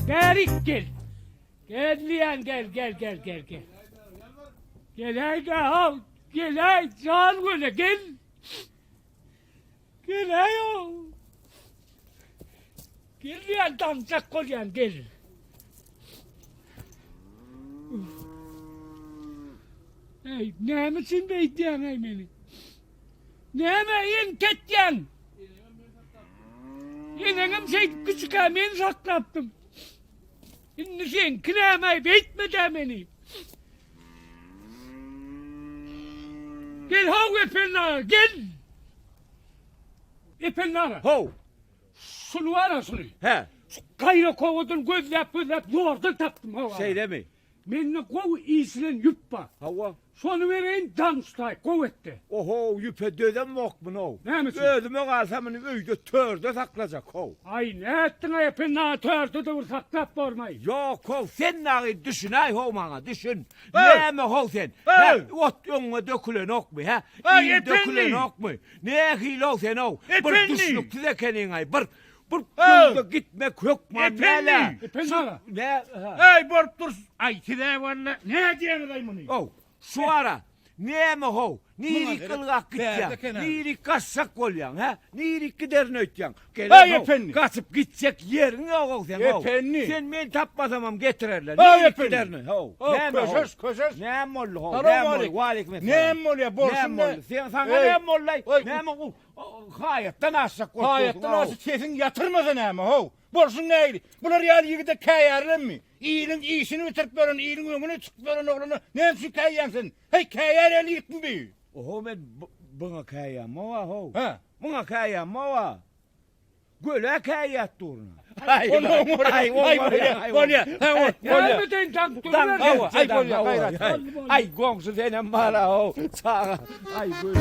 Bärik gel. Gel diýen gel gel gel gel gel. Geläý-de haw, geläý jan göle gel. Geläý ow. Gel diýen daňjak bolýan gel. Eý, näme üçin beýdýäň-eý meni? Näme entetýäň? Eneňem şeýdip kiçikä men saklapdym. Indi seňki näme-aý, beýtme-dä meni. Gel how Ependi aga, gel! Ependi aga. How. Şuny bar-a şuny. Hä. Şu gaýra kowadan gözläp-gözläp zordan tapdym how aga. Şeýlemi? Mende gowy işilen ýüp bar. Hawa. Şony bereýin daň tutaý, gowy etdi. Ohow, ýüpe dözemokmynow. Näme üçin? Özüme galsa muny öýde törde saklajak how. Aý, nätdiň-aý Ependi aga, törde-de bir saklap bormaý. Ýok how, sen dagy düşünäý how maňa, düşün. Näme how sen? Hä, ot öňüňe dökülenokmy, hä? Iým dökülenokmy? Nähili-ow sen-ow? Bir düşnüksiz ekeniň-aý, bir Bir öňde gitmek hökman däl-ä. Ependi aga. Nä? Eý, bolup dur. Aý, siz-ä walla nädýäňiz-aý muny? Ow, şu ara näme how? Nirik ylgap gitýäň? Nirik gaçjak bolýaň, hä? Nirik giderin öýtýäň? Eý, Ependi! Gaçyp gitjek ýeriň ýog-ow seň, how. Ependi! Sen meni tapmasamam getirerler. Eý, Nirik Ependi! giderin, how? Ow, Näme, how? köşeş, köşeş. Näme boldy, how? Salam Näme boldy? aleýkum. Waleýkim essalam. Näme bolýar, bolşuň Näme nä? boldy? Sen saňa Eý, näme boldy-aý? oý, Näme, u, Haýatdan aşjak bolup dursuň, Haýatdan aşyp sesiňi ýatyrmasa näme, how? Bolşuň nähili? Bular ýaly ýigide käýärlermi? Iliň işini bitirip ýören, iliň öňüne çykyp ýören oglana näme üçin käýýäň sen? Heý, käýär ýaly ýigitmi bi? Oho, men buňa käýýäm-ow-a, how. Hä? Muňa käýýäm-ow-a. Göle käýýät durun. Aý, aý, bolýa, bolýa, hä, bolýa. Näme deýin, daňyp duruber. Hawa, aý, bolýa, gaýrat. Aý, goňşy senem bar-a, how, çaga. Aý, göle.